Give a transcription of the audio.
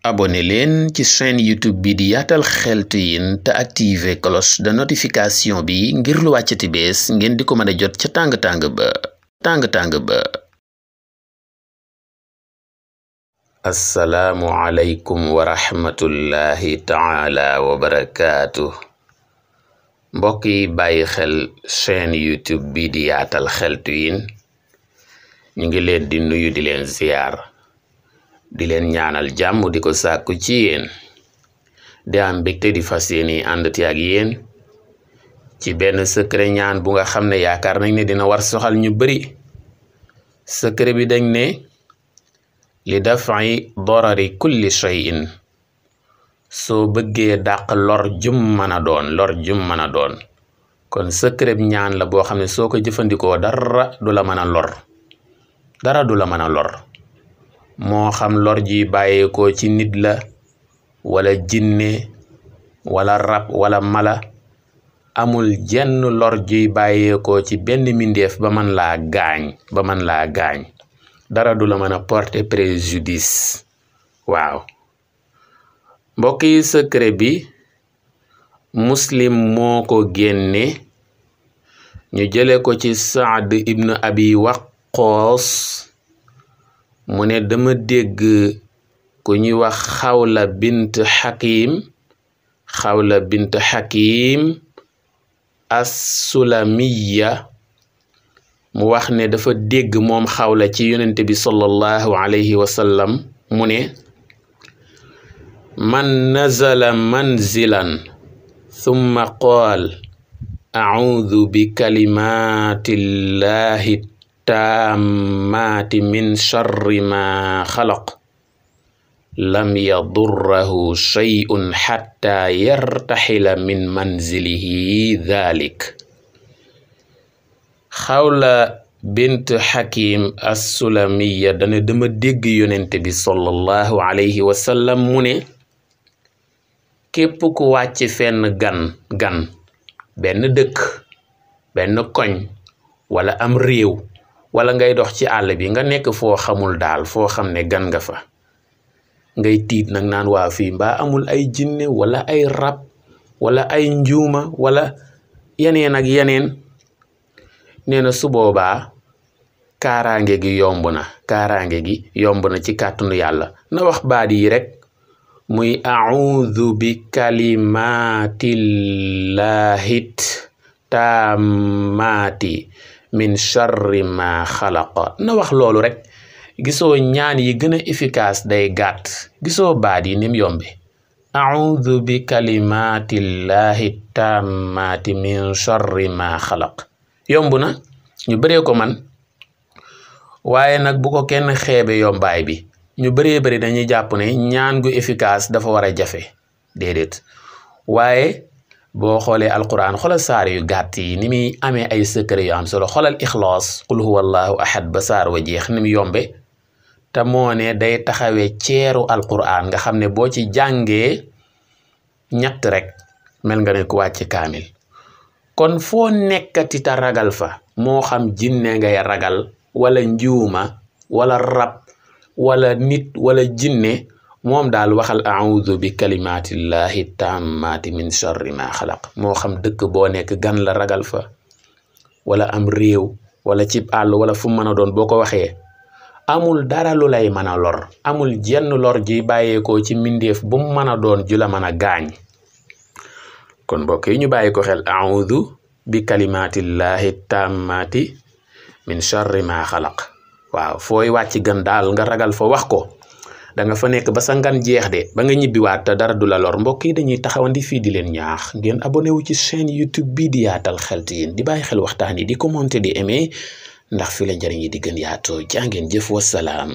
abonné leen ci chaîne YouTube bi di Yaatal Xeltu Yin te activer cloche de notification bi ngir lu wàccati bees ngeen di ko mën a jot ca tàng-tàng ba. Assalaamu aleykum wa rahmatullahi taala wa barakaatu. mbokk yi bàyyi xel chaîne YouTube bi di Yaatal Xeltu Yin ñu ngi leen di nuyu di leen ziyaar di leen ñaanal jàmm di ko sàkku ci yéen di am mbégte di fas yéene àndati ak yéen ci benn secret ñaan bu nga xam ne yaakaar nañ ne dina war soxal ñu bari. secret bi dañ ne li daf'i darari kulli shay'in soo bëggee dàq lor jum mën a doon kon secret ñaan la boo xam ne soo ko jëfandikoo dara du la mën a lor moo xam lor ji bàyyeekoo ci nit la wala jinne wala rab wala mala amul jenn lor ji bàyyeekoo ci benn mindeef ba man laa gaañ dara du la mën a porter préjudice. waaw mbokk yi secret bi Muslim moo ko génne ñu jële ko ci Saad ibn Abi Waqqas mu ne dama dégg ku ñuy wax Xawla bint Hakim as-Sulamiya mu wax ne dafa dégg moom Xawla ci yonente bi sallallahu alayhi wa sallam mu ne man nazala manzilan thumma qaal a'uudu bi kalimatillahi taammaati min sharri ma xalaq lam yadurrahu shay'un xatta yartaxila min manzilihi dhalik. Xawla bint Hakim as-Sulamiya dana dama dégg yonente bi sallallahu alayhi wa sallam mu ne képp ku wàcc fenn gan benn dëkk benn koñ wala am réew wala ngay dox ci àll bi nga nekk foo xamul daal foo xam ne gan nga fa ngay tiit nag naan waa fii mbaa amul ay jinne wala ay rab wala ay njuuma wala yeneen ak yeneen nee na su boobaa kaaraange gi yomb na ci kàttanu yàlla na wax baat yi rek muy a'uudu bi kalimatillahi taammaati min sharri ma xalaqa na wax loolu rek. gisoo ñaan yi gën a efficace day gàtt gisoo baat yi nim yombe a'uudu bi kalimatillahi taammaati min sharri ma xalaq yomb na ñu bëree ko man waaye nag bu ko kenn xeebe yombaay bi ñu bëree bëri dañuy jàpp ne ñaan gu efficace dafa war a jafe déedéet waaye boo xoolee alquran xoolal saar yu gàtt yi ni muy amee ay secret yu am solo xoolal ixlaas qul huwa allahu ahad ba saar wa jeex ni mu yombe te moo ne day taxawee ceeru alquran nga xam ne boo ci jàngee ñett rek mel nga ne ku wàcc kaamil kon foo nekkati ta ragal fa moo xam jinne ngay ragal wala njuuma wala rab wala nit wala jinne moom daal waxal a'uudu bi kalimatillahi taammaati min sharri ma xalaq moo xam dëkk boo nekk gan la ragal fa wala am réew wala cib àll wala fu mën a doon boo ko waxee amul dara lu lay mën a lor amul jenn lor ji bàyyeekoo ci mbindeef bu mu mën a doon ju la mën a gaañ. kon mbokk yi ñu bàyyi ko xel a'uudu bi kalimatillahi taammaati min sharri ma xalaq. waaw fooy wàcc gan daal nga ragal fa wax ko da nga fa nekk ba sa ngan jeex de ba nga ñibbiwaat te dara du la lor. mbokk yi dañuy taxawandi fii di leen ñaax ngeen abonné wu ci chaîne YouTube bii di Yaatal Xeltu Yin di bàyyi xel waxtaan yi di commenter di aimer ndax fi la njëriñ yi di gën yaatoo jàngeen jëf wasalaam.